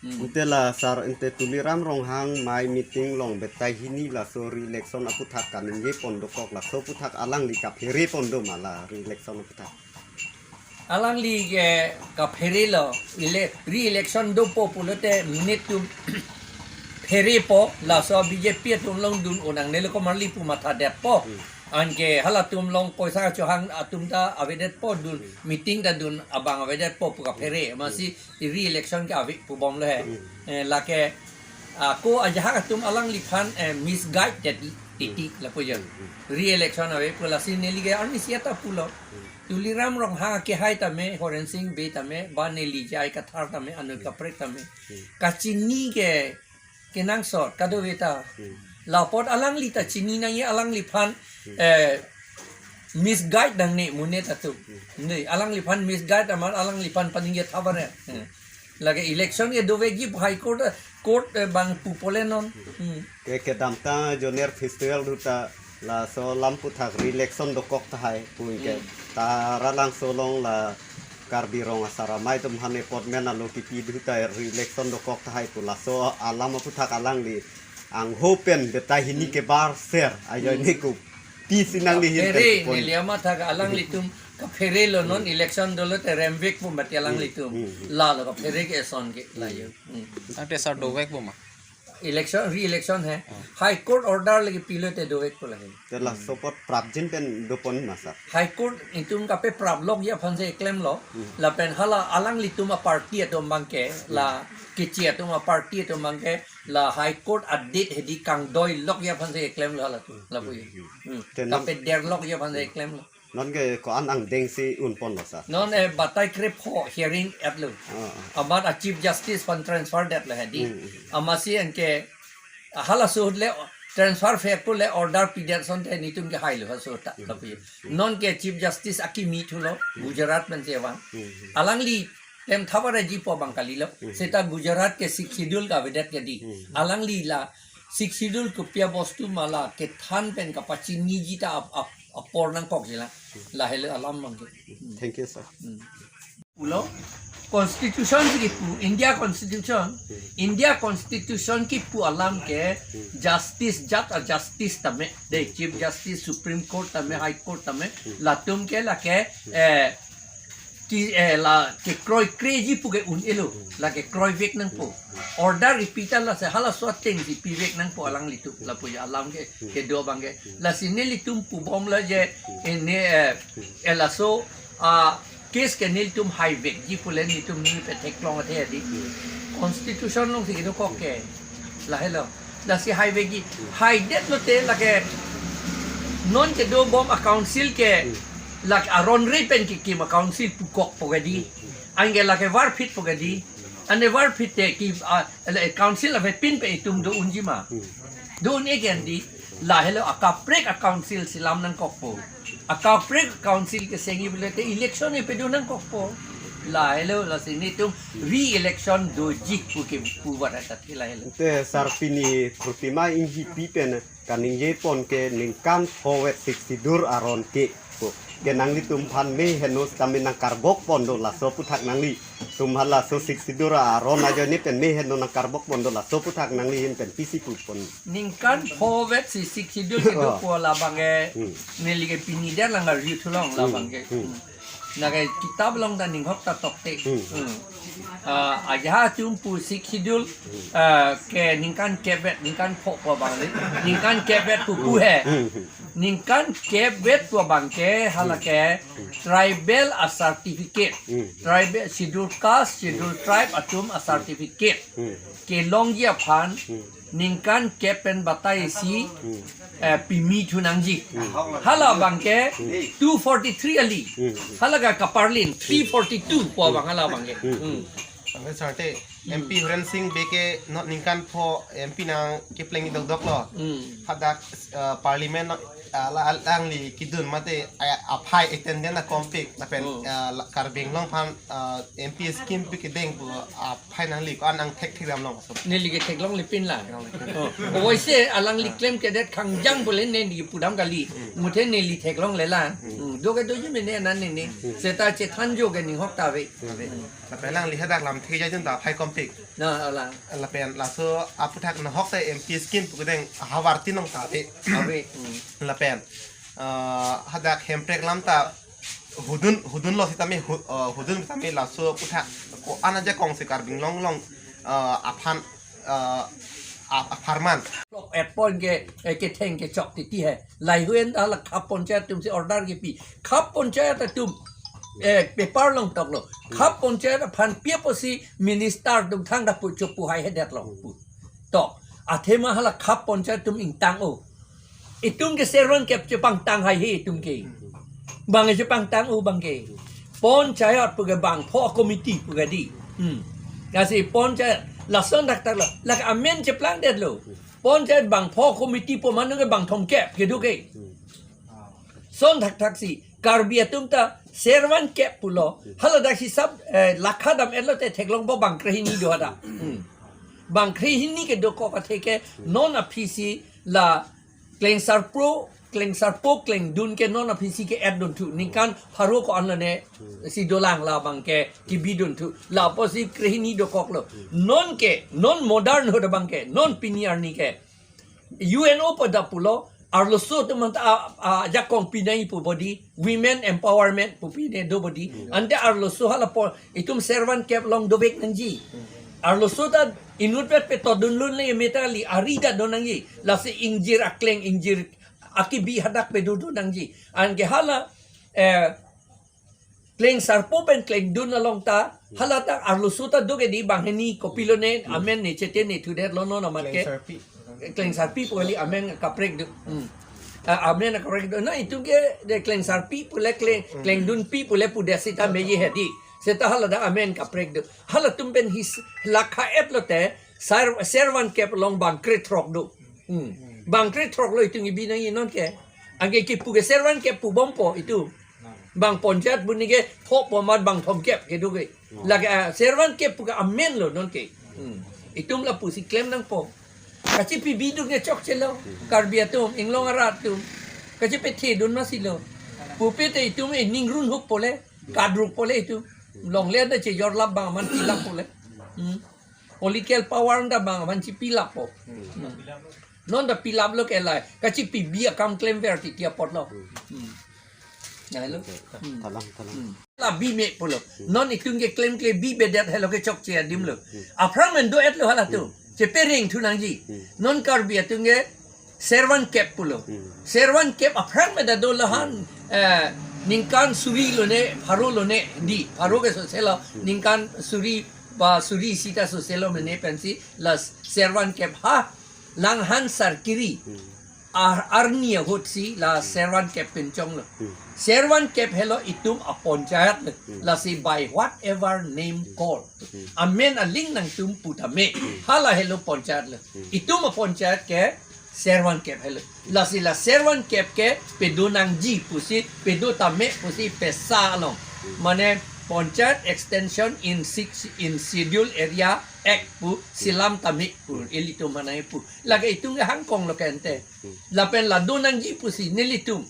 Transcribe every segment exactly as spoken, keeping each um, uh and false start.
Ante la sir, ante Tuliram Ronghang amei meeting along batai hini laso re-election aputhak kaningje pon dokok, laso aputhak alangli kaphere pon do ma la re-election aputhak? Alangli ke kaphere lo, ele-, re-election dopo pulote monit atum pherepo, laso B J P atum along dun un nangne lo komarli pu mathadetpo. Hmm. Anke halatum along poisa kachohang atum ta avedetpo dun, Hmm. meeting ta dun abang avedetpo pu kaphere. Hmm. Amatsi re-election ke ave pu bomlo he. Hmm. Eh, lake, ah, ko ajahak atum alangliphan, eh, misguide titi, Hmm. lapu jo. Hmm, hmm. Re-election ave pu lasi neli ke arnisi ta pulo. Hmm. Tuliram Ronghang akehai tame, Horen Sing Bey tame, ba neli J I Kathar tame, Anut Hmm. Kaprek tame. Hmm. Kachini ke kenangsot, kadokave ta. Hmm. La apot alangli ta chini nangji alangliphan, Hmm. eh, misguide nangne monit atum. Hmm. Ne, alangliphan misguide amat alangliphan paningje thabar ya. Hmm. Lake election ke dovekji High Court, court, eh, bang pu pole non. Hmm. Ke kedamtang Joner Festival ahut ta laso alam aputhak re-election dokok tahai pu ke. Hmm. Taralangso along la Karbi Rong Asar Amei atum aphan appointment alo kipi ahut ta re-election dokok tahai pu laso alam aputhak alangli angho pen batai hini Hmm. kebar ser ajo Hmm. ne ko pisi nangli hin Kaphere pen pon. neli amat thak alanglitum kaphere lo non Hmm. election dolo te remvekpo mati alanglitum. Hmm. Hmm. Lalo kaphere ke eson ke la Hmm. jo. Hmm. Ante sir dovekpo ma? Election, re-election he. Hmm. High Court order lagi pilote dovekpo lagi. Te laso apot prapjin pen dopon ma sir? High Court itum kapepraplokji aphan si klemlo. Hmm. Lapen hala alanglitum aparty atum abangke, Hmm. la kechi atum aparty atum abangke, la High Court adet hedi kangdoilokji aphan si klemlo halatum, lapu. Hmm. Hmm. Te non Kapederlokji aphan si klemlo. Non ke ko-an angdeng si un ponlo sir? Non, eh, batai krepho hearing etlo. Ah, ah. Amat a Chief Justice aphan transfer detlo hedi. Hmm, hmm. Amatsi anke halaso ahut le transfer vek pu le order pidet asonte nelitum ke hailo halaso ahut ta, Hmm. lapu. Hmm. Non ke Chief Justice akimi thulo, Hmm. Gujarat pen si vang. Hmm, hmm. Alangli tem thabar ji pu abang kalilo. Hmm. Seta Gujarat ke Sixth Schedule ke avedet ke di. Hmm. Alangli la Sixth Schedule kopi abostu ma la kethan pen kapachiniji ta ap-, ap-, apor nangkokji la. Hmm. Lahelo alam abangke. Hmm. Thank you, sir. Hmm. Pulo, Constitution si kipu, India Constitution, Hmm. India Constitution kipu alam ke Hmm. justice, jat a justice tame, de Hmm. Chief Justice, Supreme Court tame, High Court tame, Hmm. latum ke lake, Hmm. eh, ki, eh, la kekroikreji pu ke un-elo, Hmm. la kekroivek nangpo. Hmm. Order ipi ta lasi halaso ateng si pivek nangpo alanglitum, Hmm. lapu jo alam ke, Hmm. kedo abangke. Hmm. Lasi nelitum pu bomlo je, Hmm. eh, ne, eh, Hmm. eh, laso, ah, case ke nelitum haivekji pu le nelitum ne pe theklong athe di. Hmm. Constitution along si kedokok ke. Lahelo. Lasi haivekji. Hmm. Haidet lote lake non kedobom a council ke Hmm. lake aron re pen kekim a council pukokpo ke di. Hmm. Anke lake varphitpo ke di. Ante varphit te ki, ah, ele council avepin pen itum do unji ma. Hmm. Do un-e ke di. Lahelo akaprek a council si lam nangkokpo. Akaprek council kesengji pulote election e pedo nangkokpo. Lahelo lasi nelitum re-election doji pu ke pu bar ta thi lahelo. Ante sir pini Protima Enghipi pen kaningje pon ke ningkan phovet Sixth Schedule aron ke pu ke nanglitum aphan mei heno sitame nangkarbok pon do laso aputhak nangli. Tum hala laso Sixth Schedule aron ajoine pen mei heno nangkarbok pon do laso aputhak nangli hin pen pisi pu pon. Ningkan phovet si Sixth Schedule kedo Oh. pu labangke Hmm. neli ke pini dia langgar youth along Hmm. labangke. Hmm. Hmm. Lake kitab along ta ninghok ta tokte. Hmm. Hmm. Ah, ajahak atum pu Sixth Schedule, Hmm. ah, ke ningkan kepvet, ningkan pho pu abang le. Ningkan kepvet pu pu he. Hmm. Ningkan kepvet pu abangke halake Hmm. tribal a certificate. Hmm. Tribal, Schedule Caste, Schedule Tribe atum a certificate. Hmm. Kelongji aphan Hmm. ningkan kep pen batai isi, Hmm. eh, pimi thu nangji. Hmm. Hala abangke Hmm. two forty-three ali. Hmm. Hala ka kaparlin three forty-two pu abang hala abangke. Hmm. Hmm. Ante sir te Hmm. M P Horen Sing Bey ke non ningkan pho M P nangkepleng dokdok lo. Hmm. Hadak, eh, parliament, eh, la, alangli kedun mate, eh, aphai attendance akompik lapen, Oh. eh, la, Karbi Anglong aphan, eh, M P scheme pi kedeng pu aphai nangli ko-an nangthekthek damlong so. Neli ke theklongle pin la. Theklongle pin. Oh. Ovoise alangli Ah. klemkedet khangjang pu le neli pudam kali. Hmm. Muthe neli theklongle la. Hmm. Hmm. Joke doji mene nan nini. Seta chethan joke ning hok ta ave. Lapen alangli hadak lamthe jajun ta phai kompik. Na alang. Lapen laso aputhak nahok ta M P scheme pu kedeng havarti nong ta ave. Ave. Hmm. Lapen, ah, hadak Hemprek alam ta hudun, hudun lo sitame hu-, ah, hudun sitame laso aputhak ko-an ajakong si Karbi Anglong along, ah, aphan, ah, a-, apharman. Lok et point ke, eh, ketheng kechok titi he. Lahei hui an hala khap ponchayat atum si order kepi. Khap ponchayat atum, eh, paper along toklo. Khap ponchayat aphan pi apotsi minister atum thangta pu chopu hai hedet lo pu. To, athema hala khap ponchayat atum ingtang o. Itum ke servan kep chepangtang hai he itum ke. Bang chepangtang o bang ke. Ponchayat pu ke bangpho committee pu ke di. Hmm. Lasi ponchayat lason thakthak lo. Lake amen cheplangdetlo. Ponchayat bangpho committee pu manu ke bangthom kep kedo ke. Son thakthak si Karbi atum ta servan kep pulo. Hala dak hisap, eh, lakha dam-etlo te theklongpo bang krehini do hadak. Hmm. Bang krehini kedo kok athe ke non aphi si la klengsarpo, klengsarpo klengdun ke non aphi si ke-etdun thu. Ningkan pharo ko-an lone si dolang la bang ke kebi dun thu. La apotsi krehini dokoklo. Non ke, non modern ho da bang ke, non pini arni ke. U N O pada pulo, arloso atum anta a, a, ajakong pinai pu bodi, women empowerment pu pine do bodi. Ante arloso hala po, itum servan kep along dovek nangji. Arloso ta inutvet petodun lun le meta li ari ta do nangji. Lasi ingjir akleng ingjir akibi hadak pedo do nangji. Anke hala, eh, klengsarpo pen klengdun along ta, hala ta arloso ta do ke di bang hini kopilo ne, amen ne chete ne thudetlo non amat ke. Klengsarpi. Klengsarpi pu kali amen kaprek do. Hmm. Ah, amen kaprek do. Na itum ke de klengsarpi pule kleng, klengdunpi pule pudet sita meji hedi. Seta hala ta amen kaprek do. Halatum pen his lakha-et lote sar-, servan kep along bang krethrok do. Hmm. Bang krethrok lo itum ibi nangji non ke. Anke kipu ke servan kep pubompo itum. Bang ponchayat pu nike pho po amat bangthom kep kedo ke. Lake, ah, servan kep pu ke amen lo non ke. Hmm. Itum lapusi klem nangpo. Kachipi biduk ne chokchelo. Karbi atum, inglong arat atum. Kachipethedun masi lo. Pupe te itum e ningrun hup pole. Kadruk pole itum. Longle da chejor lap bang aman pilap pole. Hmm. Political power anta bang aman chipilappo. Hmm. Non ta pilaplo ke lai. Kachipi bi akam klemver titi apotlo. Hmm. Na helo. Hmm. Thalang, thalang. Hmm. La bi me pulo. Non itum ke klemkle bibedet helo ke chokche adim lo. Aphrang men do-etlo halatum. Chepereng thu nangji. Non Karbi atum ke servan kep pulo. Servan kep aphrang men ta dolo han, eh, ningkan suri lone, pharo lone di. Pharo ke soselo. Ningkan suri ba suri sita soselo mene pensi la servan kep ha langhan sarkiri. Ar-, arni ahut si la servan kep pinchonglo. Servan kep helo itum aponchayat lo. Lasi by whatever name call. Amen aling nangtum pu tame. Hala helo ponchayat lo. Itum aponchayat ke servan kep helo. Lasi la servan kep ke pedo nangji pusi, pedo tame pusi pesa along. Mane Panchayat Extension in Six, in Schedule Area Act pu selam tame pu ilitum mane pu. Lake itum ke hangkong lo kente. Lapen la do nangji pusi nelitum.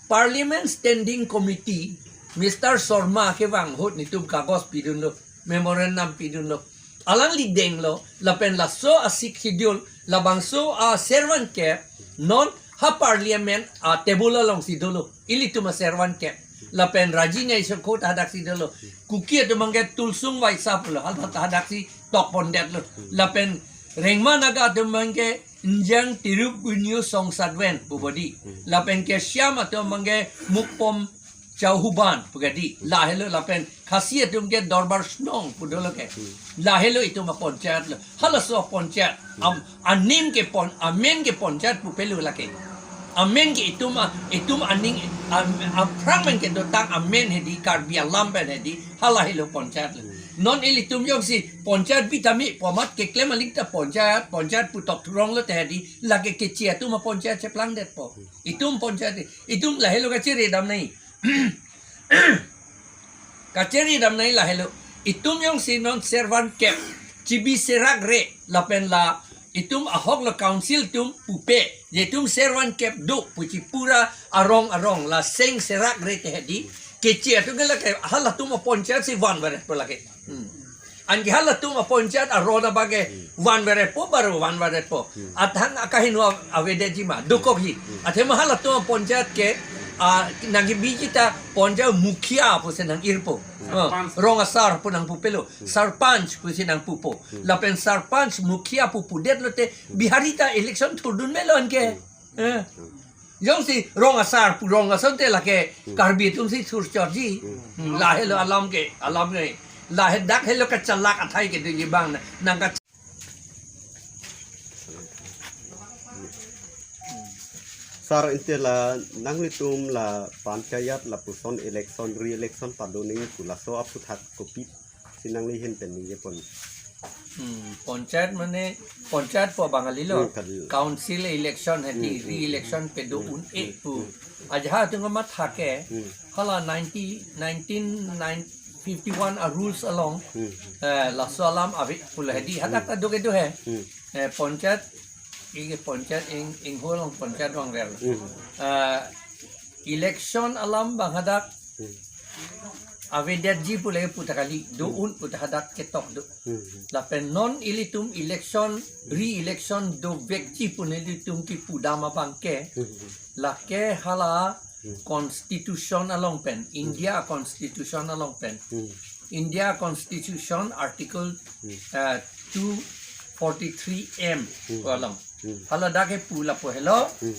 Parliament Standing Committee, Mister Sharma kevang ahut netum kagos pidunlo, memorandum pidunlo. Alangli denglo, lapen laso a-Sixth Schedule, labangso a-servan kep, non ha Parliament a-table alongsi dolo. Ilitum a-servan kep. Lapen Raji Naisho Khot hadaksi dolo. Kuki atum abangke Tulsung Vaisa pulo, hadak, hadaksi tokpondetlo. Lapen Rengma Naga atum abangke Njang Tirup Gunyu Song Satven pu bodi. Lapen ke Shyam atum abangke Mukpom Chauhuban pu kadi. Lahelo lapen Khasi atum ke Dorbar Shnong pu dolo ke. Lahelo itum aponchayat lo. Halaso aponchayat. Am, anim ke pon, amen ke ponchayat pu pelo lake. Amen ke itum a, itum aning, am, aphrang men kedotang amen hedi Karbi alam pen hedi. Hala helo ponchayat lo. Non ilitum jongsi ponchayat bi tame pu amat keklem aling ta ponchayat, ponchayat pu tok thurong lo te hedi, lake kechi atum aponchayat cheplangdetpo. Itum ponchayat, itum lahelo kachere dam nai. Kachere dam nai lahelo. Itum jongsi non servan kep, chibi serak re, lapen la itum ahok lo council atum pupe, je itum servan kep do pusi pura arong arong la seng serak re ke hedi, keche atum ke lake halatum a ponchayat si van veret po lake. Hmm. Anke halatum a ponchayat aron abang ke van veret po, baru van veret po. Hmm. Athang akahin wa avedetji ma, dokokji. Hmm. Athema halatum a ponchayat ke, ah, nangkebiji ta ponchayat mukhia pusi nang-irpo. Hmm. Ah, sarpanch. Rong asar pu nangpupelo. Hmm. Sarpanch pusi nangpupo. Hmm. Lapen sarpanch mukhia pu pudet lote Bihari ta election thurdun melo anke. Hmm. Eh. Jongsi rong asar pu rong asonte lake Hmm. Karbi atum si thurchotji. Hmm. Hmm, lahelo alam ke, alam ke. Lahe dak helo kachalak athai ke dingji abang na, nangka Sir, ante la nanglitum la panchayat lapuson election, re-election pado nangji pu laso aphuthak kopi si nangli ahin pen ningjepon? Hmm, panchayat mane, panchayat pu abang kalilo. Hmm, kalilo. Council election hedi, Hmm, hmm, re-election hmm, pedo hmm, un-e hmm, pu. Hmm. Ajahak atum kamathake, Hmm. hala ninety, nineteen fifty-one a rules along, Hmm. eh, laso alam ave pulo hedi, hadak Hmm. ta do kedo he. Hmm. Eh, panchayat, ike panchayat ing, ingho along panchayat vangver. Hmm. Eh, election alam abang hadak Hmm. avedetji pule puta kali, do Hmm. un puta hadak ketok do. Hmm. Lapen non ilitum election, re-election dovekji pu nelitum kipudam abang ke, Hmm. lake hala Hmm. constitution along pen, Hmm. India constitution along pen. Hmm. India constitution article, Hmm. eh, two forty-three M Hmm. along. Hmm. Hala dak ke pu lapu helo. Hmm.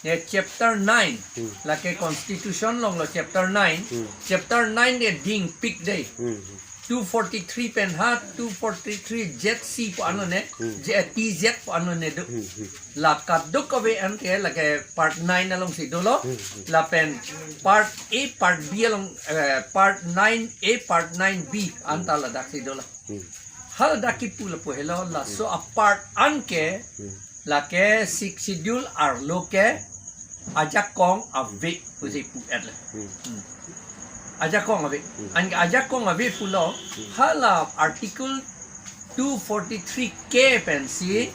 Ne chapter nine. Hmm. Lake constitution along lo chapter nine. Hmm. Chapter nine de dingpik de. Hmm. Two forty-three pen ha, two forty-three Z C pu ano ne, Hmm. Z, T Z pu ano ne do. Hmm. Hmm. La kadokave anke lake part nine along si dolo. Hmm. Hmm. Lapen part A, part B along, eh, part nine A, part nine B anta ladak si dolo. Hmm. Haladak kipu lapu helo, laso Hmm. a part anke Hmm. lake Sixth Schedule arlo ke ajakong ave pusi pu-et le. Hmm. Hmm. Ajakong ave. Hmm. Anke ajakong ave pulo, Hmm. hala article two forty-three K pensi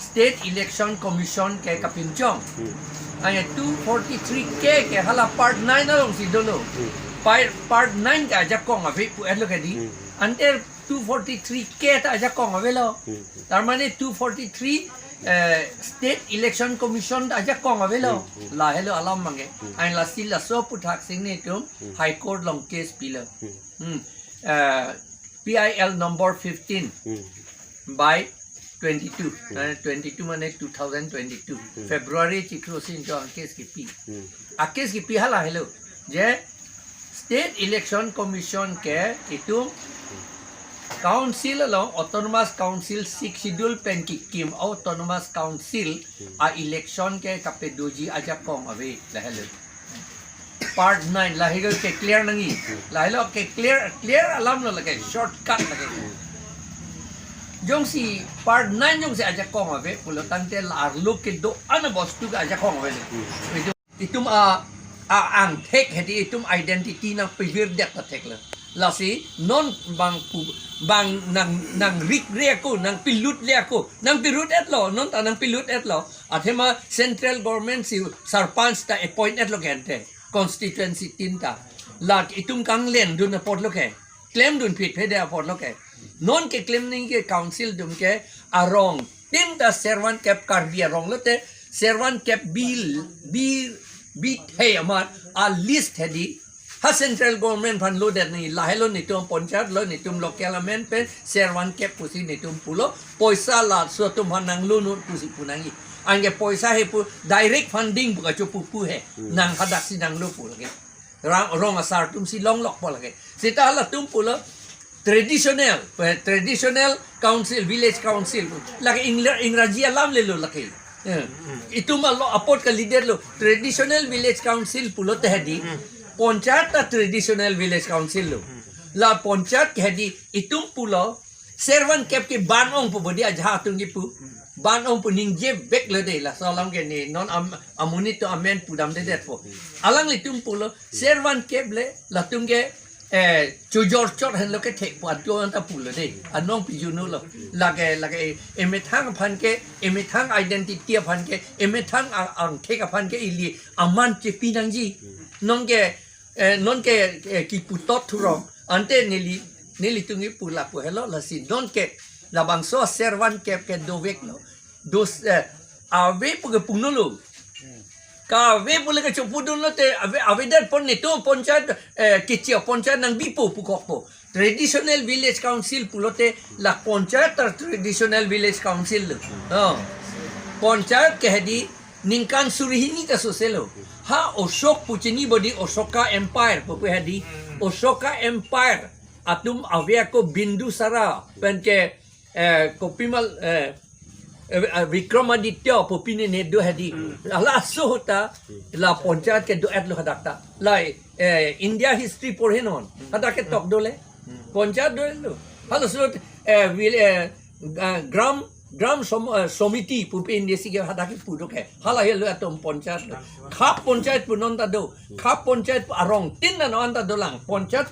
State Election Commission ke kapinchong. Hmm. Anke two forty-three K ke hala part nine along si dolo. Hmm. Part, part nine ke ajakong ave pu-et lo ke di. Hmm. Ante two forty-three K ta ajakong avelo. Hmm. Tar mane two forty-three, eh, State Election Commission ta ajakong avelo. Hmm, hmm. Lahelo alam abang ke. Hmm. Anke lasi laso aphuthak si netum Hmm. High Court along case pilo. Hmm. Hmm. Eh, P I L number fifteen Hmm. by twenty-two. Hmm. Eh, twenty-two mane two thousand twenty-two. Hmm. February chiklo si anchot a case kipi. Hmm. A case kipi hala helo. Je State Election Commission ke itum Council along, Autonomous Council, Sixth Schedule pen kikim Autonomous Council a election ke kapedoji ajakong ave, lahelo. Part nine, lahelo ke clear nangji. Lahelo ke clear, clear alam lo lake, shortcut lake. Jongsi part nine jongsi ajakong ave pulo tangte la arlo kedo-an abostu ke ajakong ave le. Itum a, a angthek hedi itum identity nangpivir det ta thek lo. Lasi non bang pu, bang nang, nangrik re ako, nangpilut le ako, nangpirut-et lo, non ta nangpilut-et lo. Athema central government si sarpanch ta appoint-et lo ke ante, constituency tin ta. La itum kanglendun apot lo ke, klemdun phit phede apot lo ke. Non keklem nangji ke council atum ke arong tin ta servan kep Karbi arong lote, servan kep bi, bi, bi thei amat a list hedi. Ha central government aphan lodet nangji, lahelo netum panchayat lo, netum local amen pen servan kep pusi netum pulo, poisa laso atum aphan nanglo non pusi pu nangji. Anke poisa he pu direct funding pu kachopu pu he. Hmm. Nang hadak si nanglo pu lake. Rang, rong asar atum si longlokpo lake. Seta halatum pulo traditional, eh, traditional council, village council. Lake Ingla-, Ingraji alam le lo lake. Eh. Itum alo apot kalidetlo traditional village council pulote hedi. Panchayat ta traditional village council lo. La panchayat ke hedi itum pulo servan kep ke ban ong pu bodi ajahak atum kipu. Ban ong pu ningjevek lo de, laso alam ke ne non am-, amonit atum amen pudamdedetpo. Alanglitum pulo servan kep le latum ke eh, chojor chot henlo kethek pu atu anta pulo de. Anong pijunlo. Lake, lake, emethang aphan ke, emethang identity aphan ke, emethang ang, angthek aphan ke ili aman chepi nangji. Non ke, eh, non ke, eh, kiputot thurong. Ante neli, nelitum kipu lapu helo lasi. Non ke labangso servan kep ke doveklo. Dos, eh, ave pu ke pungnolo. Kave pu le kachopudunlo te ave, avedet pon netum ponchayat, eh, kichi aponchayat nangbipo pukokpo. Traditional Village Council pulote la ponchayat ta Traditional Village Council lo. Oh. Ponchayat ke hedi ningkan surihini ta soselo. Ha Ashok pu chini bodi Ashoka Empire pu pu hedi. Ashoka Empire atum ave ako Bindusara pen ke, eh, kopimal, eh, eh, eh, Vikramaditya pu pine ne do hedi. Hala so ta la ponchayat ke do-etlo hadak ta. Lai, eh, India history porhe non. Hadak ke tok dole. Ponchayat dolo. Hala so, eh, vil-, eh, ga-, gram, gram som-, eh, somiti pu pe India si ke hadak ke pu do ke. Hala helo atum ponchayat lo. Khap ponchayat pu non ta do. Khap ponchayat pu arong tin na non ta dolang. Ponchayat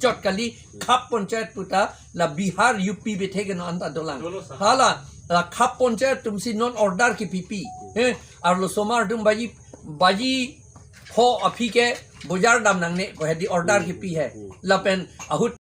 chot kali khap ponchayat pu ta la Bihar U P bethe ke non anta dolang. Dolo sa. Hala la khap ponchayat atum si non order kipipi. He, arlo osomar atum baji, baji pho aphi ke bojar dam nangne ko hedi order kipi he. Lapen ahut